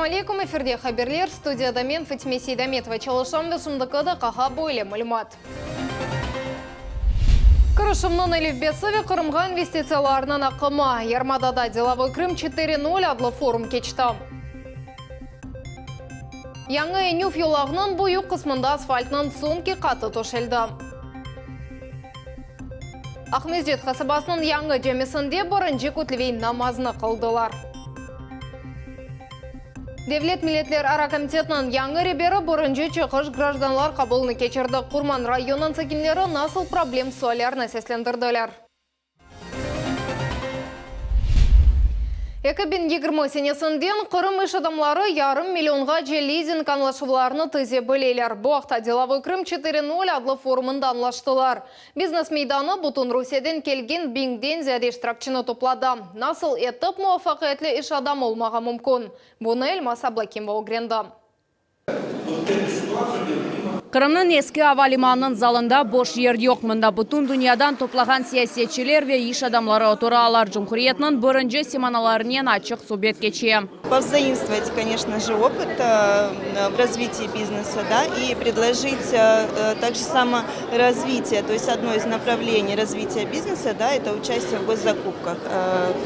Selâm aleyküm, efirde haberler, studiyada men Fatime Seydametova çalışam ve şimdiki daqqağa böyle malümat. Kirişimniñ elifbesi ve Qırımğa investitsiyalarnıñ aqımı, yarımadada Delovoy Krım çetiri nol adlı forum keçti. Yañı enüv yolağınıñ büyük qısmında asfaltnıñ soñki qatı töşeldi. Aqmescit qasabasınıñ yañı camisinde birinci kütleviy namaznı qıldılar. Devlet milletlerara komitetiniñ yañı reberi birinci çıqış grajdanlar qabulını keçirdi. Qurman rayonınıñ sakinleri nasıl problem suallerini seslendirdiler. 2020 senesinden Qırım iş adamları yarım millionğace lizing añlaşuvlarını tize bileler. Bu aqta Delovoy Krım çetiri nol adlı forumında añlaştılar. Biznes meydanı bütün Rusiyeden kelgen biñden ziyade iştirakçini topladı. Nasıl etip muvafaqiyetli iş adamı olmağa mümkün? Bunı Elmaz Ablâkimova ögrendi. Qırımnıñ eski ava limanınıñ zalında boş yer yoq. Mında bütün dünyadan toplağan siyasetçiler ve iş adamları oturalar. Cumhuriyetniñ birinci simanalarınen açıq subet keçe. Povzaimstvovat, koneçno je, opıt v razvitii biznesa, da, i predložit tak же samo razvitiye, to est odno iz napravleniy razvitiya biznesa, da, eto uçastiye v goszakupkah,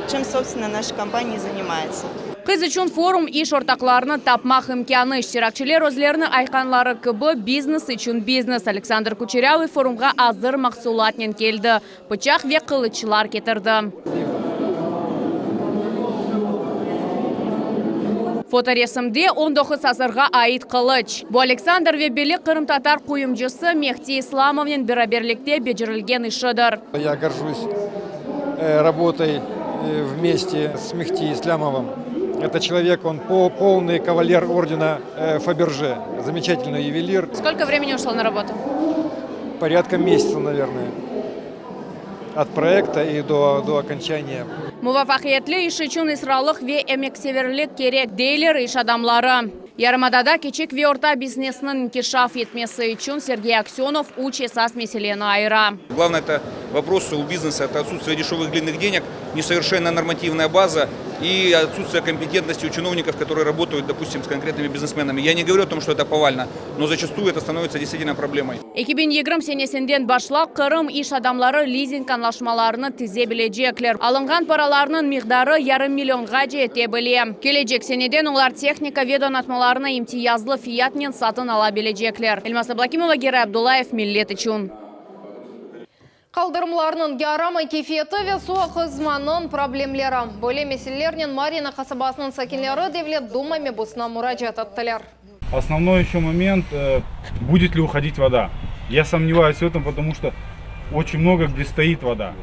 çem, sobstvenno, naşa kompaniya i zanimayetsâ. Qız içün forum iş ortaqlarını tapmaq imkânı, iştirakçiler özlerini aytqanları kibi, biznes içün biznes. Aleksandr Kuçerâvıy forumğa azır mahsulatnen keldi, pıçaq ve qılıçlar ketirdi. Fotoresimde on doquz asırğa ait qılıç. Bu Aleksandr ve belli qırımtatar quyumcısı Mehti İslamovnen beraberlikte becerilgen işidir. Ya gorjus работой вместе с Мехти Ислямовым. Это человек, он полный кавалер ордена Фаберже, замечательный ювелир. Сколько времени ушло на работу? Порядка месяца, наверное, от проекта и до, до окончания. Muvafaqiyetli iş içün israrlıq ve emekseverlik kerek, deyler iş adamları. Yarımadada kiçik ve orta biznesniñ inkişaf etmesi içün Sergey Aksönov üç esas meseleni ayıra. Главное, это вопросы у бизнеса, это отсутствие дешевых длинных денег, несовершенная нормативная база и отсутствие компетентности у чиновников, которые работают, допустим, с конкретными бизнесменами. Я не говорю о том, что это повально, но зачастую это становится действительно проблемой. 2020 senesinden başlap Qırım iş adamları lizing añlaşmalarını tize bilecekler. Alınğan paralarnıñ miqdarı yarım millionğace ete bile. Kelecek seneden olar tehnika ve donatmalarnı imtiyazlı fiyatnen satın ala bilecekler. Elmaz Ablâkimova, Geray Abdullayev, Millet içün. Qaldırımlarnıñ yaramay keyfiyeti ve suv aqızmanıñ problemleri. Böyle meselelernen Maryino qasabasınıñ sakinleri Devlet Duma mebusına muracaat ettiler. Основной еще момент, будет ли уходить вода. Я сомневаюсь в этом, потому что очень много где стоит вода.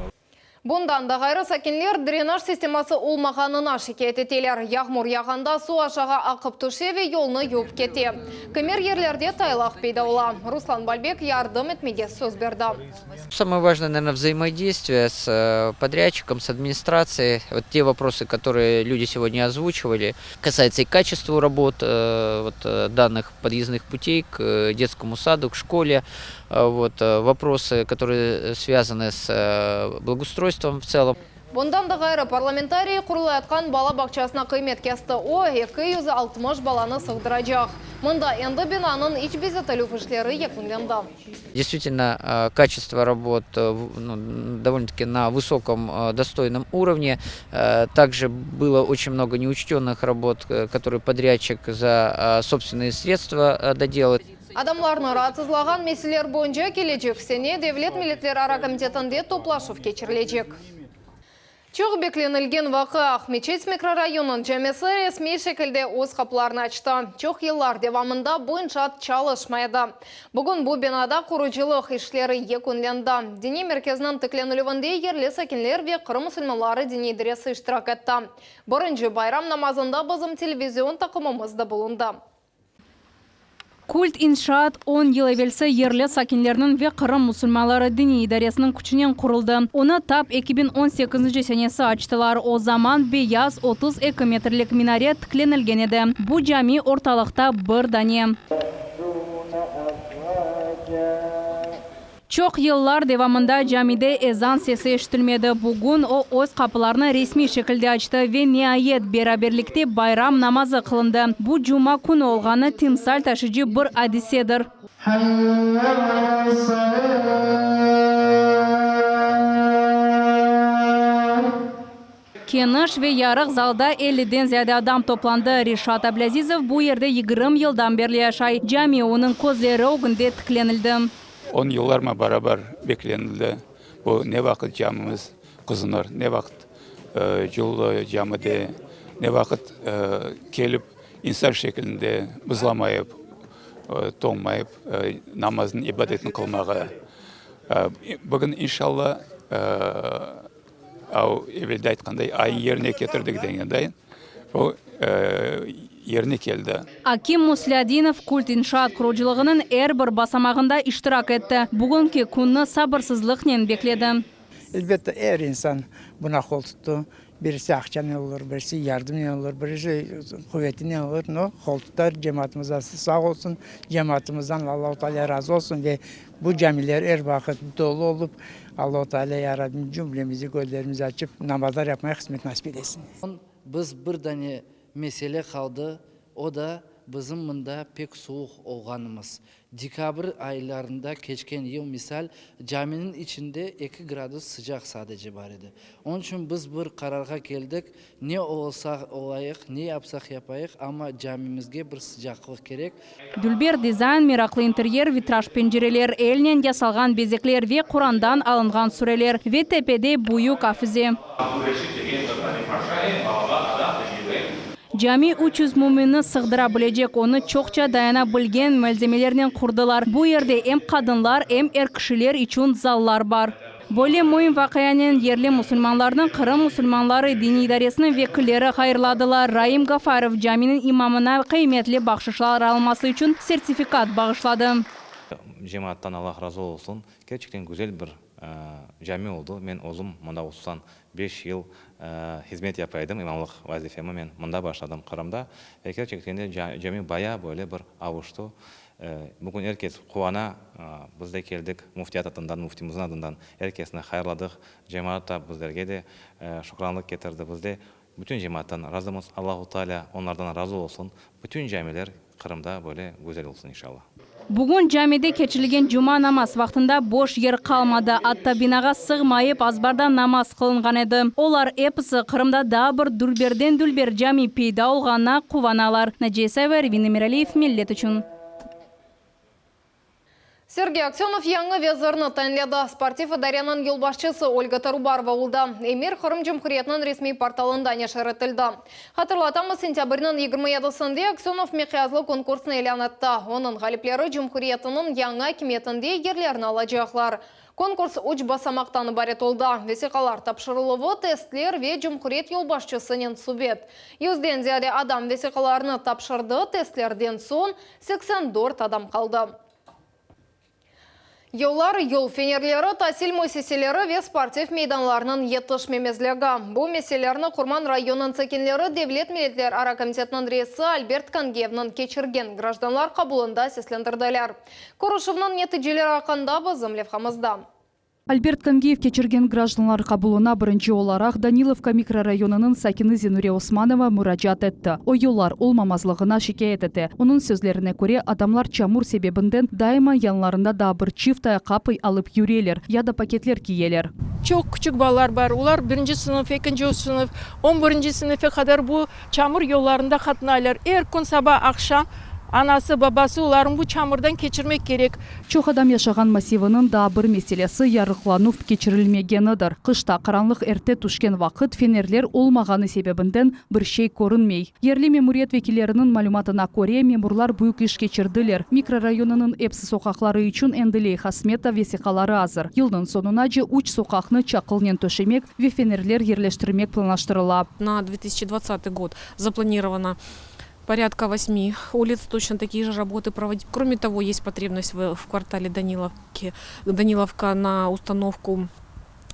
Bundan da ğayrı, sakinler drenaj sisteması olmağanına şikâyet eteler. Yağmur yağğanda suv aşağı aqıp tüşe ve yolnı yuvıp kete. Kimer yerlerde taylaq peyda ola. Ruslan Balbek yardım etmege söz berdi. Самое важное, наверное, взаимодействие с подрядчиком, с администрацией. Вот те вопросы, которые люди сегодня озвучивали, касается и качества работ вот, данных подъездных путей к детскому саду, к школе. Вот, вопросы, которые связаны с благоустройством в целом. Bundan da ğayrı, parlamentariy qurulayatqan bala bağçasına qıymet kesti. O, 260 balanı sığdıracaq. Mında endi binanıñ iç bezetilüv işleri yekünlendi. Действительно, качество работ ну, довольно-таки на высоком, достойном уровне. Также было очень много неучтенных работ, которые подрядчик за собственные средства доделает. Adamlarnı raatsızlağan meseleler boyunca kelecek sene Devlet milletlerara komitetinde toplaşuv keçirilecek. Çoq beklenilgen vaqia, Aqmeçit mikrorayonınıñ camisi resmiy şekilde öz qapılarını açtı. Çoq yıllar devamında bu inşaat çalışmay edi. Bugün bu binada qurucılıq işleri yekünlendi. Diniy merkezniñ tiklenilüvinde yerli sakinler ve Qırım musulmanları diniy idaresi iştirak etti. Birinci bayram namazında bizim televizion taqımımız da bulundı. Kult inşaat on yıl evelsi yerli sakinlerniñ ve Qırım musulmanları diniy idaresiniñ küçünen quruldı. Onı tap 2018 senesi açtılar. O zaman beyaz 32 metrlik minare tiklenilgen edi. Bu cami ortalıqta bir dane. Çoq yıllar devamında camide ezan sesi eşitilmedi. Bugün o, öz qapılarını resmiy şekilde açtı ve niayet, beraberlikte bayram namazı qılındı. Bu, cuma künü olğanı timsal taşıcı bir adisedir. Keniş ve yarıq zalda elliden ziyade adam toplandı. Reşat Ablâzizov bu yerde 20 yıldan berli yaşay. Cami onıñ közleri ögünde tiklenildi. On yıllarma barabar beklenildi bu, ne vaqıt camimiz qızınır, ne vaqıt cıllı camide, ne vaqıt kelip insan şekilinde bızlamayıp, toñmayıp namaznı, ibadetni qılmağa. Bugün, inşalla, Evelde aytqanday, ayın yerine ketirdik degenday, o yerine keldi. Akim Muslâdinov Kult inşaat qurucılığınıñ er bir basamağında iştirak etti. Bugünki künni sabırsızlıqnen bekledi. Elbette, er insan buna qol tuttı. Birisi aqçanen olur, birisi yardımnen olur, birisi quvetinen olur, no, qol tutar. Cemaatımız da sağ olsun, cemaatımızdan Allahu Teala razı olsun ve Bu camiler er vaqıt dolu olup, Allahu Teala ya Rabbim cümlemizi közlerimizi açıp namazlar yapmaya qısmet nasip eylesin. Biz bir dane mesele qaldı, o da bizim mında pek suvuq olğanımız. Dekabr aylarında keçken yıl misal caminiñ içinde eki gradus sıcaq sadece bar edi. Onıñ içün biz bir qararğa keldik, Ne olsaq olayıq, ne yapsaq yapayıq, amma camimizge bir sıcaqlıq kerek. Dülber dizayn, meraqlı interyer, vitraj pencereler, elnen yasalğan bezekler ve Qurandan alınğan sureler ve tepede büyük afize. Cami 300 müminni sığdıra bilecek, onı çoqça dayana bilgen malzemelernen qurdılar. Bu yerde em qadınlar, em er kişiler içün zallar bar. Böyle müim vaqianen yerli musulmanlarnıñ Qırım musulmanları diniy idaresiniñ vekilleri hayırladılar. Raim Gafarov caminiñ imamına qıymetli bahşışlar alması içün sertifikat bağışladı. Cemaattan Allah razı olsun, kerçekten güzel bir cami oldı. Men özüm mında hususan beş yıl hizmet yapa edim, imamlıq vazifemi men mında başladım, Qırımda. Ve kerçekten de cami bayağı böyle bir avuştı. Bugün er kes quvana, biz de keldik, müftiyat adından, müftimizniñ adından er kesni hayırladıq, cemaat da bizlerge de şükranlıq ketirdi, biz de bütün cemaattan razımız, Allahu Teala onlardan razı olsun, bütün camiler Qırımda böyle güzel olsun inşallah. Bugün camide keçirilgen cuma namaz vaqtında boş yer qalmadı, atta binağa sığmayıp azbarda namaz qılınğan edi. Olar episi Qırımda daa bir dülberden-dülber cami peyda olğanına quvanalar. Naciye İsayeva, Ervin Emiraliyev, Millet içün. Sergey Aksönov yañı vezirni tayinledi. Sportiv idareniñ yolbaşçısı Olga Tarubarova oldı. Emir Qırım Cumhuriyetiniñ resmiy portalında neşir etildi. Hatırlatamız, sentâbrniñ 27-sinde Aksönov miqyaslı konkursnı ilân etti. Onıñ ğalipleri cumhuriyetiniñ yañı akimiyetinde yerlerini alacaqlar. Konkurs üç basamaqtan ibaret oldı, vesiqalar tapşırıluvı, testler ve cumhuriyet yolbaşçısınen subet. Yüzden ziyade adam vesiqalarını tapşırdı, testlerden soñ 84 adam qaldı. Yollar, yol fenerleri, tasil müessiseleri ve sportiv meydanlarınıñ yetişmemezligi. Bu meselelerni Qurman rayonınıñ sakinleri Devlet milletlerara komitetiniñ reisi Albert Kangiyevniñ keçirgen grajdanlar qabulında seslendirdiler. Körüşüvniñ neticeleri aqqında bizim levhamızda. Albert Kangiyev keçirgen grajdanlar qabulına birinci olaraq Danilovka mikrorayonınıñ sakini Zinure Osmanova muracaat etti. O, yollar olmamazlığına şikâyet ete. Onıñ sözlerine köre, adamlar çamur sebebinden daima yanlarında daa bir çift ayaqqapı alıp yüreler ya da paketler kiyeler. Çoq küçük balalar bar, olar birinci sınıf, ekinci sınıf, on birinci sınıfe qadar bu Çamur yollarında qatnaylar. Er kün saba, aqşam anası, babası olarnı bu çamurdan keçirmek kerek. Çoq adam yaşağan massiviniñ daa bir meselesi yarıqlanuv keçirilmegenidir. Qışta, qaranlıq erte tüşken vaqıt, fenerler olmağanı sebebinden bir şey körünmey. Yerli memuriyet vekilleriniñ malümatına köre, memurlar büyük iş keçirdiler, mikrorayonınıñ epsi soqaqları içün endi leyha-smeta vesiqaları azır. Yılnıñ soñunace üç soqaqnı çaqılnen töşemek ve fenerler yerleştirmek planlaştırıla. На 2020 год запланировано порядка восьми улиц точно такие же работы проводить. Кроме того, есть потребность в, в квартале Даниловки, Даниловка на установку.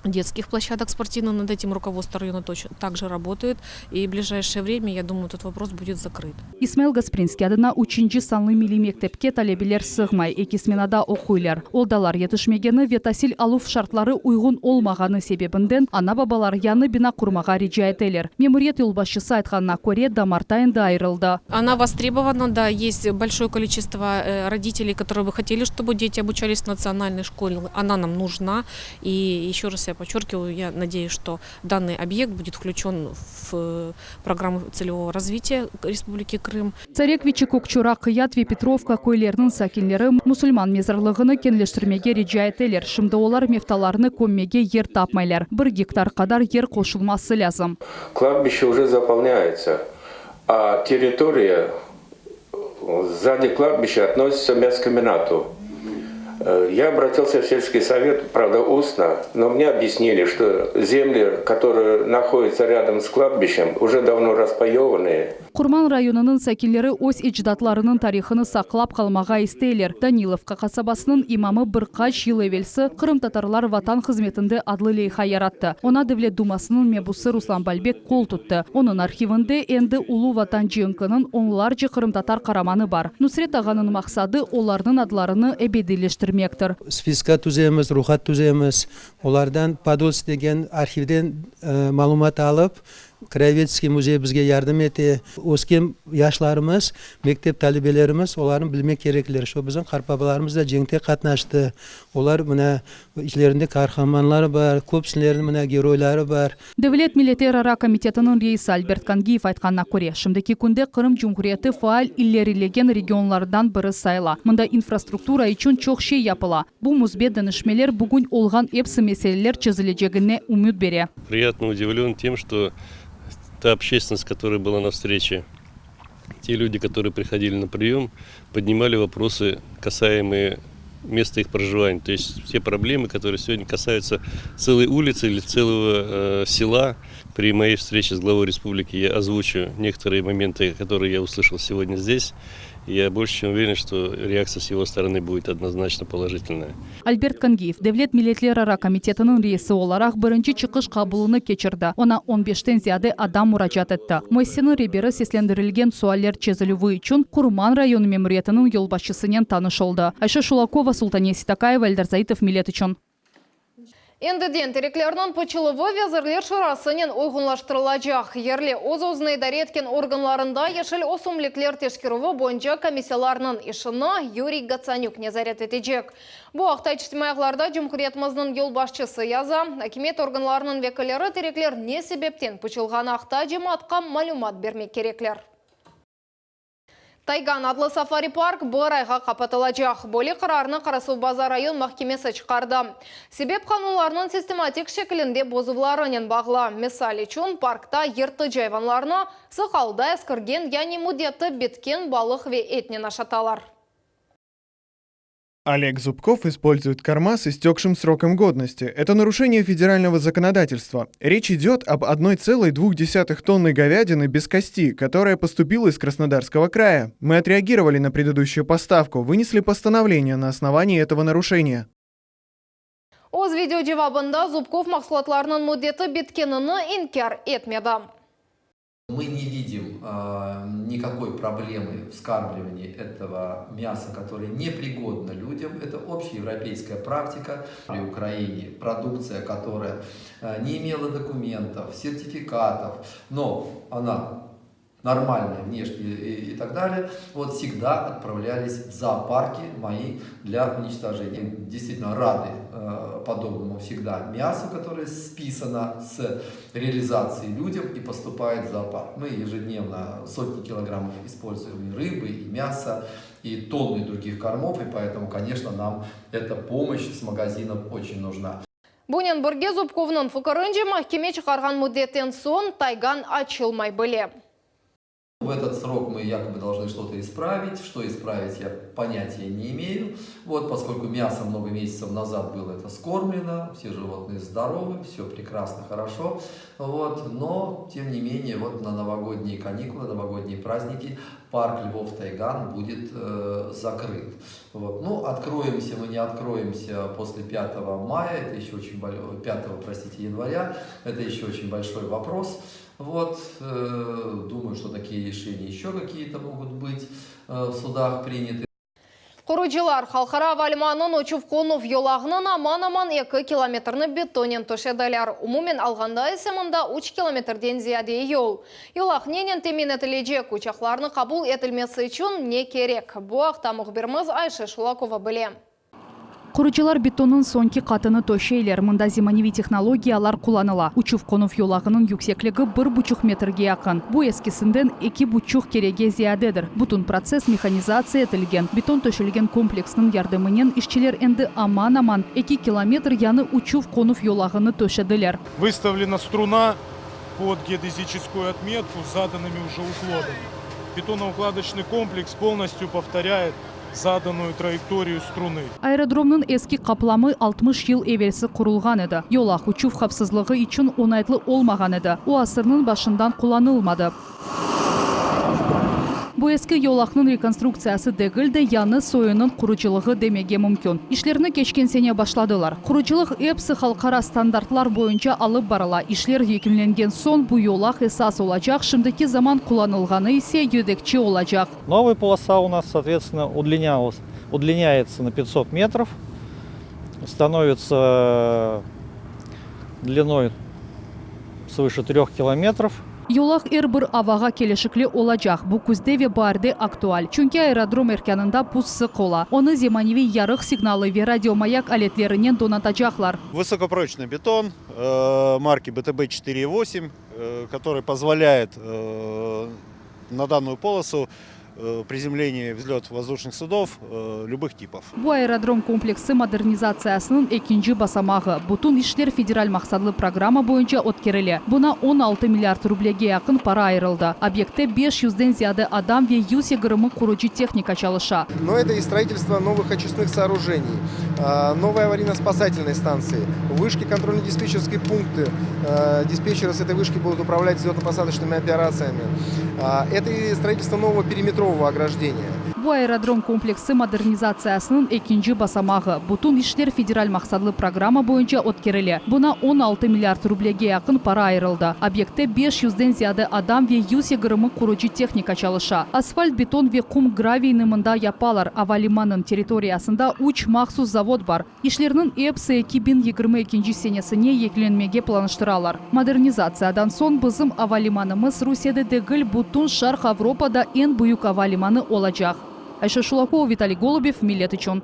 Детских площадок спортивных. Над этим руководство района также работает. И в ближайшее время, я думаю, этот вопрос будет закрыт. İsmail Gasprinskiy adına üçünci sanlı milliy mektepke talebeler sığmay, eki smenada oquylar. Odalar yetişmegeni ve tasil aluv şartları uyğun olmağanı sebebinden ana-babalar yañı bina qurmağa rica eteler. Memuriyet yolbaşçısı aytqanına köre, damarta endi ayırıldı. Она востребована, да, есть большое количество э, родителей, которые бы хотели, чтобы дети обучались в национальной школе. Она нам нужна. И еще раз я подчеркиваю, я надеюсь, что данный объект будет включен в э, программу целевого развития Республики Крым. Tsarekviçi, Kökçura, Qıyat ve Petrovka köyleriniñ sakinleri musulman mezarlığını keñleştirmege rica eteler. Şimdi olar mevtalarnı kömmege yer tapmaylar. Bir gektar qadar yer qoşulması lâzim. Кладбище уже заполняется, а территория сзади кладбища относится к мясокомбинату. Э, я обратился в сельский совет, правда, устно, но мне объяснили, что земли, которые находятся рядом с кладбищем, уже давно распаеванные. Qurman rayonınıñ sakinleri öz ecdatlarınıñ tarihını saqlap qalmağa isteyler. Danilovka qasabasınıñ imamı bir qaç yıl evelsi Qırımtatarlar vatan hızmetinde adlı leyha yarattı. Oña Devlet dumasınıñ mebusı Ruslan Balbek qol tuttı. Onıñ arhivinde endi Ulu Vatan cenkiniñ onlarca qırımtatar qaramanı bar. Nusret ağanıñ maqsadı, olarnıñ adlarını ebediyleştirmektir. Spiska tüzemiz, ruhat tüzemiz. Olardan Podolsk degen arhivden malümat alıp, Krayevedskiy müzey bizge yardım ete. Ösken yaşlarımız, mektep talebelerimiz olarnı bilmek kerekler, şo bizim qartbabalarımız da cenkte qatnaştı. Olar mına içlerinde qarhamanlar bar, köpsileriniñ mına geroyları bar. Devlet milletlerara komitetiniñ reisi Albert Kangiyev aytqanına köre, şimdiki künde Qırım Cumhuriyeti faal ilerilegen regionlardan biri sayıla. Mında infrastruktura içün çoq şey yapıla. Bu müsbet deñişmeler bugün olğan epsi meseleler çezilecegine ümüt bere. Приятно удивлен тем, что та общественность, которая была на встрече, те люди, которые приходили на прием, поднимали вопросы, касаемые места их проживания. То есть те проблемы, которые сегодня касаются целой улицы или целого э, села. При моей встрече с главой республики я озвучу некоторые моменты, которые я услышал сегодня здесь. Я больше чем уверен, что реакция с его стороны будет однозначно положительная. Albert Kangiyev, Devlet milletlerara komitetiniñ reisi olaraq birinci çıqış qabulını keçirdi. Oña on beşten ziyade adam muracaat etti. Müessiseniñ reberi seslendirilgen sualler çezilüvi içün Qurman rayonı memuriyetiniñ yolbaşçısınen tanış oldı. Ayşe Şulakova, Sultaniye Sitakayeva, Eldar Zaitov, Millet içün. Endiden tereklerniñ pıçıluvı Vezirler Şurasınen uyğunlaştırılacaq. Yerli öz-özüni idare etken organlarında yeşil ösümlikler teşkerüvi boyunca komissiyalarnıñ işini Yuriy Gotsanük nezaret etecek. Bu aqta içtimaiy ağlarda cumhuriyetimizniñ yolbaşçısı yaza. Akimiyet organlarınıñ vekilleri terekler ne sebepten pıçılğanı aqta cemaatqa malümat bermek kerekler. Taygan adlı safari-park bir ayğa qapatılacaq. Böyle qararnı Qarasuvbazar rayon mahkemesi çıqardı. Sebep qanunlarnıñ sistematik şekilinde bozuvlarınen bağlı. Misal içün, parkta yırtıcı ayvanlarnı sıq alda eskirgen, yani müddeti bitken balıq ve etnen aşatalar. Олег Зубков использует корма с истекшим сроком годности. Это нарушение федерального законодательства. Речь идет об 1,2 тонны говядины без кости, которая поступила из Краснодарского края. Мы отреагировали на предыдущую поставку, вынесли постановление на основании этого нарушения. Öz video cevabında Zubkov mahsulatlarınıñ müddeti bitkenini inkâr etmedi. Мы не видим э, никакой проблемы в скармливании этого мяса, которое непригодно людям. Это общеевропейская практика. При Украине продукция, которая э, не имела документов, сертификатов, но она нормальная внешне и, и так далее, вот всегда отправлялись в зоопарки мои для уничтожения. Действительно рады э, подобному всегда мясу, которое списано с реализации людям и поступает в зоопарк. Мы ежедневно сотни килограммов используем и рыбы, и мяса, и тонны других кормов, и поэтому, конечно, нам эта помощь с магазинов очень нужна. Bunen birge Zubkovnıñ fikirince mahkeme çıqarğan müddetten soñ Taygan açılmay bile. В этот срок мы якобы должны что-то исправить. Что исправить, я понятия не имею. Вот, поскольку мясо много месяцев назад было это скормлено, все животные здоровы, все прекрасно, хорошо. Вот, но, тем не менее, вот на новогодние каникулы, новогодние праздники парк Львов Тайган будет э, закрыт. Вот. Ну, откроемся мы, не откроемся после 5 мая, это еще очень 5, простите, января, это еще очень большой вопрос. Вот, э, думаю, что такие решения еще какие-то могут быть э, в судах приняты. Qurucılar halqara avalimanınıñ uçuv-qonuv yolağınıñ aman-aman 2 kilometrini betonnen töşediler. Umumen alğanda ise mında 3 kilometrden ziyade yol. Yolaq nenen temin etilecek uçaqlarnı qabul etilmesi içün ne kerek? Bu aqta mühbirimiz Ayşe Şulakova bile. Qurucılar betonnıñ soñki qatını töşeyler. Mında zemaneviy tehnologiyalar qullanıla. Uçuv-qonuv yolağınıñ yüksekligi 1,5 metrge yaqın. Bu eskisinden 2,5 kerege ziyadedir. Bütün protsess mehanizatsiya etilgen. Beton töşelgen kompleksniñ yardımınen işçiler endi aman-aman 2 kilometr yañı uçuv-qonuv yolağını töşediler. Выставлена струна под геодезическую отметку с заданными уже уклонами. Бетоноукладочный комплекс полностью повторяет заданную траекторию струны. Aerodromnıñ eski qaplamı 60 yıl evelsi qurulğan edi. Yolaq uçuv havfsızlığı içün oñaytlı olmağan edi. O asırnıñ başından qullanılmadı. Bu eski yolaqnıñ rekonstruktsiyası degil de yañı soyunıñ qurucılığı demege mümkün. İşlerni keçken sene başladılar. Qurucılıq episi halqara standartlar boyunca alıp barıla. İşler yekünlengen soñ bu yolaq esas olacaq, şimdiki zaman qullanılğanı ise yedekçi olacaq. Новая полоса у нас, соответственно, удлинялась, удлиняется на 500 метров, становится длиной свыше трех километров. Yolaq er bir avağa kelişikli olacaq. Bu küzde ve baarde aktual. Çünki aerodrom erkânında pus sıq ola. Onı zemaneviy yarıq signalı ve radiomayak aletlerinen donatacaqlar. Высокопрочный бетон э, марки БТБ 4.8, э, который позволяет э, на данную полосу э, приземление и взлет воздушных судов э, любых типов. Bu aerodrom kompleksi modernizatsiyasınıñ ekinci basamağı. Bütün işler federal maqsatlı programma boyunca ötkerile. Buña 16 milliard rublege yaqın para ayırıldı. Obyektte 500-den ziyade adam ve 120 qurucı tehnika çalışa. Но это и строительство новых очистных сооружений, а, новые аварийно-спасательные станции, вышки контрольно-диспетчерские пункты. А, Диспетчеры с этой вышки будут управлять взлетно-посадочными операциями. А, Это и строительство нового периметрового ограждения. Bu aerodrom kompleksi modernizatsiyasınıñ ekinci basamağı. Bütün işler federal maqsatlı programma boyunca ötkerile. Buña 16 milliard rublege yaqın para ayırıldı. Obyektte 500-den ziyade adam ve 120 qurucı tehnika çalışa. Asfalt, beton ve qum graviyni mında yapalar. Avalimanınıñ territoriyasında 3 mahsus zavod bar. İşlerniñ episi 2022 senesine yekünlenmege planlaştıralar. Modernizatsiyadan soñ bizim avalimanımız Rusiyede degil, bütün Şarq Avropada eñ büyük avalimanı olacaq. Ayşe Şulakova, Vitaliy Golubev, Millet içün.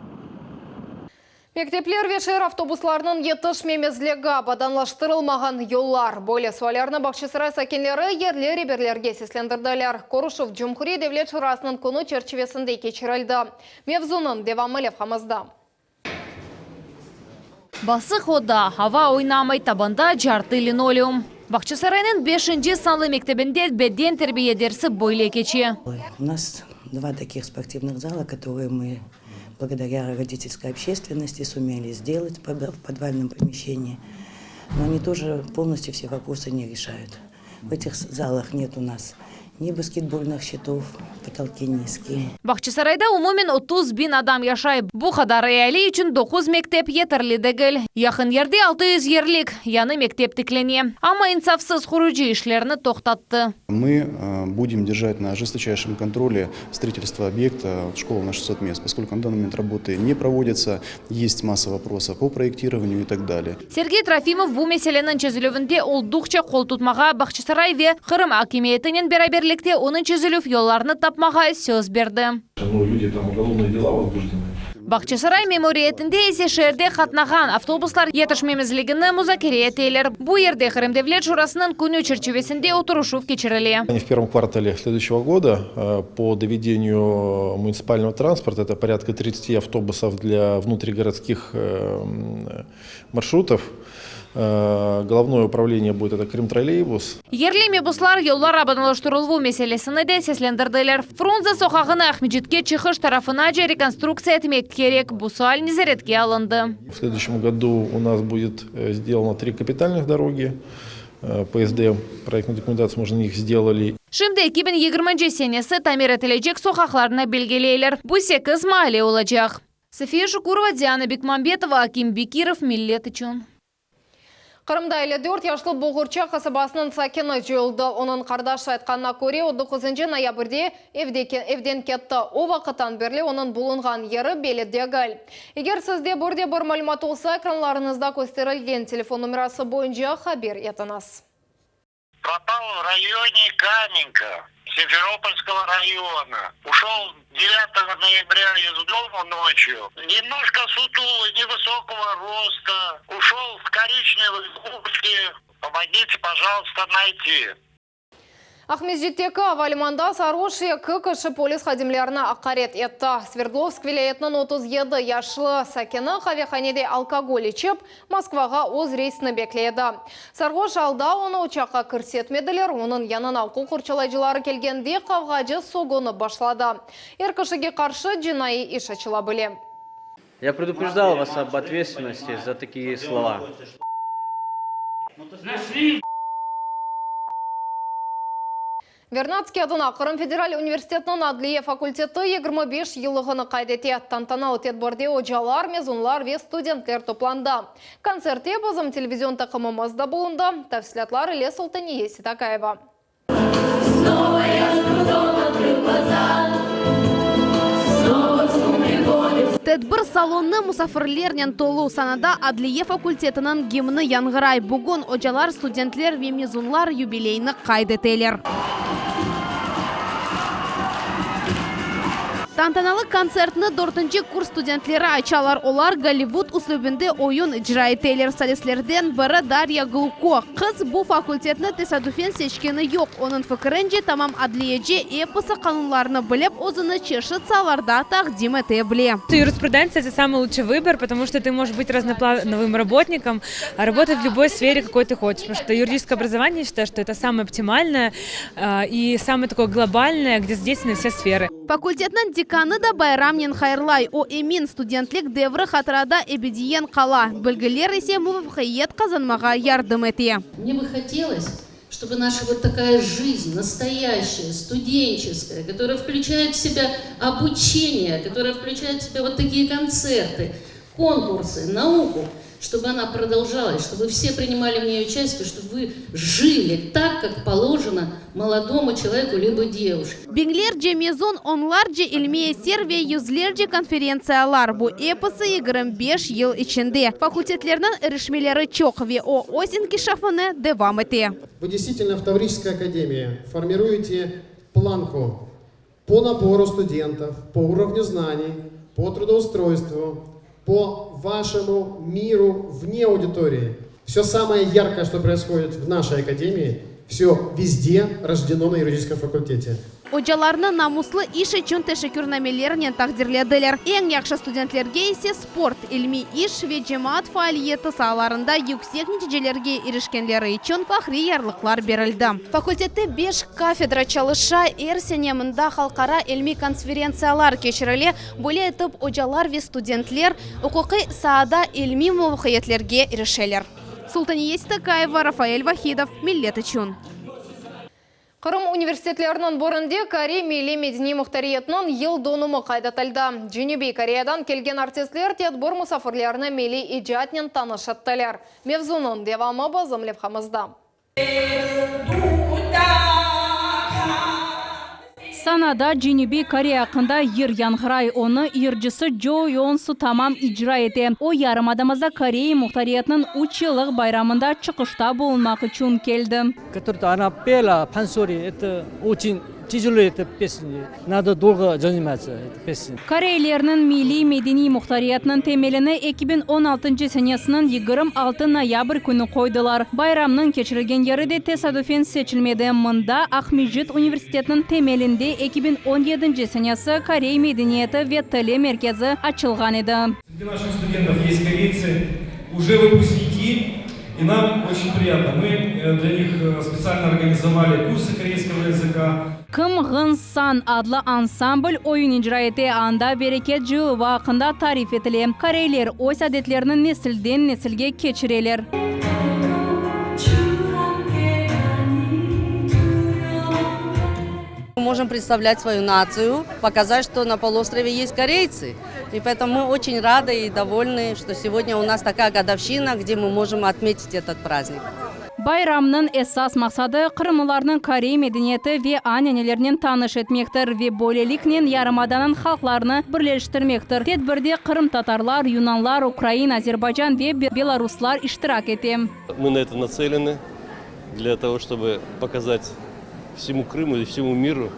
Mektepler ve şeer avtobuslarınıñ yetişmemezligi, abadanlaştırılmağan yollar. Böyle suallerni Bağçasaray sakinleri yerli reberlerge seslendirdiler. Körüşüv Cumhuriy Devlet Şurasınıñ künü çerçivesinde keçirildi. Mevzunıñ devamı levhamızda. Basıq oda, ava oynamay, tabanda cartı linoleum. Bağçasaraynıñ 5 sanlı mektebinde beden terbiye dersi böyle keçe. У нас два таких спортивных зала, которые мы благодаря родительской общественности сумели сделать в под- в подвальном помещении. Но они тоже полностью все вопросы не решают. В этих залах нет у нас ни баскетбольных щитов, потолки низкие. Bağçasarayda umumen 30 biñ adam yaşay. Bu qadar eali içün 9 mektep yeterli degil. Yaqın yerde 600 yerlik yañı mektep tiklene. Amma insafsız qurucı işlerini toqtattı. Мы э, будем держать на жесточайшем контроле строительство объекта вот, школы на 600 мест, поскольку на данный момент работы не проводятся, есть масса вопросов по проектированию и так далее. Sergey Trofimov bu meseleniñ çezilüvinde olduqça qol tutmağa Bağçasaray ve Qırım akimiyetinen beraberlikte onıñ çezilüv yollarını tapmağa söz berdi. Ну, люди там уголовные дела возбуждены. Bağçasaray memuriyetinde ise şeerde qatnağan avtobuslar yetişmemezligini muzakere eteler. Bu yerde Qırım Devlet Şurasınıñ künü çerçivesinde oturışuv keçirile. В первом квартале следующего года э, по доведению муниципального транспорта, это порядка 30 автобусов для внутригородских э, м, маршрутов, Головное управление будет это Крымтроллейбус. Yerli mebuslar yollar abadanlaştırıluvı meselesini de seslendirdiler. Frunze soqağını Aqmescitke çıqış tarafınace rekonstruktsiya etmek kerek, bu sual nezaretke alındı. В следующем году у нас будет сделано три капитальных дороги, ПСД, проектную документацию мы уже на них сделали. Şimdi 2020 senesi tamir etilecek soqaqlarnı belgileyler, bu sekiz maale olacaq. Safiye Şukurova, Diana Bekmambetova, Akim Bekirov, Millet içün. Qırımda 54 yaşlı Boğurça qasabasınıñ sakini coyuldı. Onıñ qardaşı aytqanına köre, o doquzıncı noyabrde evden ketti. O vaqıttan berli onıñ bulunğan yeri belli degil. Eger sizde bir de bir malümat olsa, ekranlarıñızda kösterilgen telefon nomerası boyunca haber etiñiz. Propal v rayone Kamenka Simferopolskogo rayona. Ушел девятого ноября из дома ночью. Немножко сутулый, невысокого роста. Ушел в коричневой куртке. Помогите, пожалуйста, найти. Aqmescitteki ava limanında sarhoş eki kişi polis hadimlerini aqaret etti. Sverdlovsk vilâyetiniñ 37 yaşlı sakini qavehanede alkogol içip, Moskvağa öz reysini bekley edi. Sarhoş alda onı uçaqqa kirsetmediler, onıñ yanına uquq qorçalayıcıları kelgende qavğacı sögünip başladı. Er kişige qarşı cinaiy iş açıla bile. Ya preduprejodal vas ob otvetstvennosti za takiye slova. Vernadskiy adına Qırım federal universitetiniñ adliye fakulteti 25 yıllığını qayd ete. Tantanalı tedbirde ocalar, mezunlar ve studentler toplandı. Kontsertte bizim televizion taqımımız da bulundı. Tafsilâtlar ile Sultaniye Sitakayeva. Tedbir salonı musafirlernen tolu. Sanada adliye fakultetiniñ gimni yañğıray. Bugün ocalar, studentler ve mezunlar yubileyni qayd eteler. Tantanalı kontsertni dörtünci kurs studentleri açalar. Olar Gollivud üslübinde oyun icra eteler. Solistlerden biri Darya Gluko. Qız bu fakultetni tesadüfen seçkeni yoq. Onıñ fikirince, tamam adliyeci episi qanunlarnı bilip, özüni çeşit saalarda taqdim ete bile. Yurisprudentsiya, это самый лучший выбор, потому что ты можешь быть разноплановым работником, работать в любой сфере, какой ты хочешь. Потому что юридическое образование, я считаю, что это самое оптимальное и самое такое глобальное, где задействованы все сферы. Fakultetniñ dekanı da bayramnen hayırlay. O emin, studentlik devri hatırada ebediyen qala, bilgiler ise muvafaqiyet qazanmağa yardım ete. Mne бы hotelos, çtoby naşa vot takaya jizn, nastoyaşçaya, studençeskaya, kotoraya vklüçayet v sebâ obuçeniye, kotoraya vklüçayet v sebâ vot takiye kontsertı, konkursy, nauku, çtoby ona prodolžalas, çtoby vse prinimali v ney uçastiye, çtoby vy jili tak, kak polojeno molodomu çeloveku libo devuşke. Biñlerce mezun, onlarca ilmiy eser ve yüzlerce konferentsiyalar, bu episi 25 yıl içinde. Fakultetlerniñ irişmeleri çoq ve o, öz inkişafını devam ete. Вы действительно в Таврической академии формируете планку по набору студентов, по уровню знаний, по трудоустройству, по вашему миру вне аудитории. Все самое яркое, что происходит в нашей академии, все везде рождено на юридическом факультете. Ocalarnı namuslı iş içün teşekkürnamelernen taqdirlediler. Eñ yahşı studentlerge ise sport, ilmiy iş ve cemaat faaliyeti saalarında yüksek neticelerge irişkenleri içün fahriy yarlıqlar berildi. Fakultette beş kafedra çalışa, er sene mında halqara ilmiy konferentsiyalar keçirile, böyle etip ocalar ve studentler uquqiy saada ilmiy muvafaqiyetlerge irişeler. Sultaniye Sitakaeva, Rafael Vahidov, Millet içün. Qırım universitetleriniñ birinde Korey milliy medeniy muhtariyetiniñ yıl dönümi qayd etildi. Cenübiy Koreyadan kelgen artistler tedbir musafirlerini milliy icatnen tanış ettiler. Mevzunıñ devamı bizim levhamızda. Sanada Cenübiy Koreya aqqında yır yañğıray, onı yırcısı Jo Yonsu tamam icra ete. O, yarımadamızda Koreya muhtariyetiniñ üç yıllıq bayramında çıqışta bulunmaq içün keldi. Ona pela pansori, eto oçen tejelo eto pesni, nado dolgo zanimatsa eto pesni. Koreylerniñ milliy medeniy muhtariyetiniñ temelini 2016 senesiniñ 26 noyabr künü qoydılar. Bayramnıñ keçirilgen yeri de tesadüfen seçilmedi, mında, Aqmescit universitetiniñ temelinde 2017 senesi Korey medeniyeti ve tili merkezi açılğan edi. Sredi naših studentov est koreytsy, uje vıpusniki. И нам очень приятно. Мы для них специально организовали курсы корейского языка. Кым Гын Сан adlı ansambl oyun icra ete, anda bereket cıluvı aqqında tarif etile. Koreyler öz adetlerini nesilden nesilge keçireler. Мы можем представлять свою нацию, показать, что на полуострове есть корейцы. И поэтому мы очень рады и довольны, что сегодня у нас такая годовщина, где мы можем отметить этот праздник. Bayramnıñ esas maqsadı, qırımlılarnı korey medeniyeti ve ananelerinen tanış etmektir ve böyleliknen yarımadanıñ halqlarını birleştirmektir. Tedbirde qırımtatarlar, yunanlar, ukrain, azerbaycan ve belaruslar iştirak ete. Мы на это нацелены, для того, чтобы показать всему Крыму и всему миру,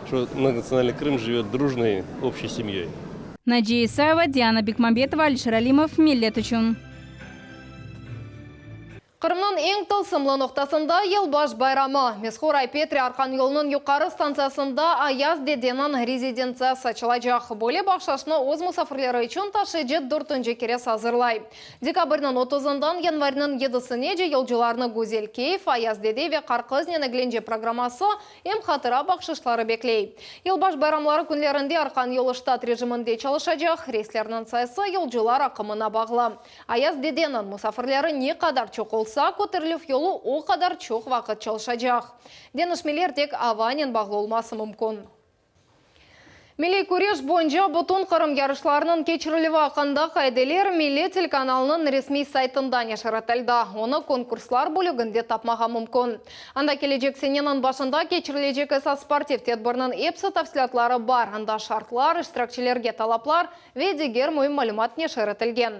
что многонациональный Крым живет дружной общей семьей. Naciye İsayeva, Diana Bekmambetova, Alişer Alimov, Millet içün. Qırımnıñ eñ tılsımlı noqtasında Yılbaş bayramı. Mezkür Ay-Petri arqan yolunıñ yuqarı stantsiyasında Ayaz dedeniñ rezidentsiyası açılacaq. Böyle bahşışnı öz musafirleri içün taşıyıcı dörtünci keresi azırlay. Dekabrniñ otuzından yanvarniñ yedisinece yolcularnı güzel keyf, Ayaz dede ve Qarqıznen eglence programması, em hatıra bahşışları bekley. Yılbaş bayramları künlerinde arqan yolu ştat rejiminde çalışacaq, reyslerniñ sayısı yolcular aqımına bağlı. Ayaz dedeniñ musafirleri ne qadar çoq olsa, köterilüv yolu o qadar çoq vaqıt çalışacaq. Deñişmeler tek avanen bağlı olması mümkün. Milliy küreş boyunca bütün Qırım yarışlarınıñ keçirilüvi aqqında qaideler Milli telekanalınıñ resmiy saytında neşir etildi. Onı konkurslar bölüginde tapmağa mümkün. Anda kelecek seneniñ başında keçirilecek esas sportiv tedbirniñ epsi tafsilâtları bar, anda şartlar, iştirakçilerge talaplar ve diger müim malümat neşir etilgen.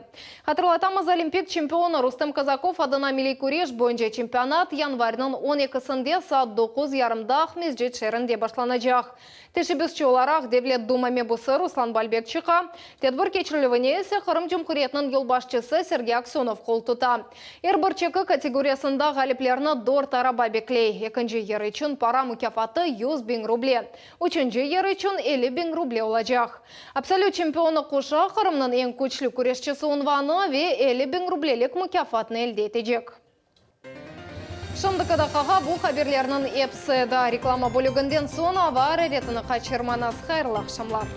Hatırlatamız, olimpik çempionı Rustem Kazakov adına milliy küreş boyunca çempionat yanvarniñ on ekisinde saat doquz yarımda Aqmescit şeerinde başlanacaq. Teşebbüsçi olaraq Devlet Duma mebusı Ruslan Balbek çıqa, tedbir keçirilüvine ise Qırım Cumhuriyetiniñ yolbaşçısı Sergey Aksönov qol tuta. Er bir çeki kategoriyasında ğaliplerni dört araba bekley, ekinci yer içün para mukâfatı 100 biñ ruble, üçünci yer içün 50 biñ ruble olacaq. Absolüt çempionı Quşaq Qırımnıñ eñ küçlü küreşçisi unvanı ve 50 biñ rublelik mukâfatnı elde etecek. Şimdiki daqqağa bu haberlerniñ episi edi. Reklama bölüginden soñ ava araretini qaçırmañız. Hayırlı aqşamlar.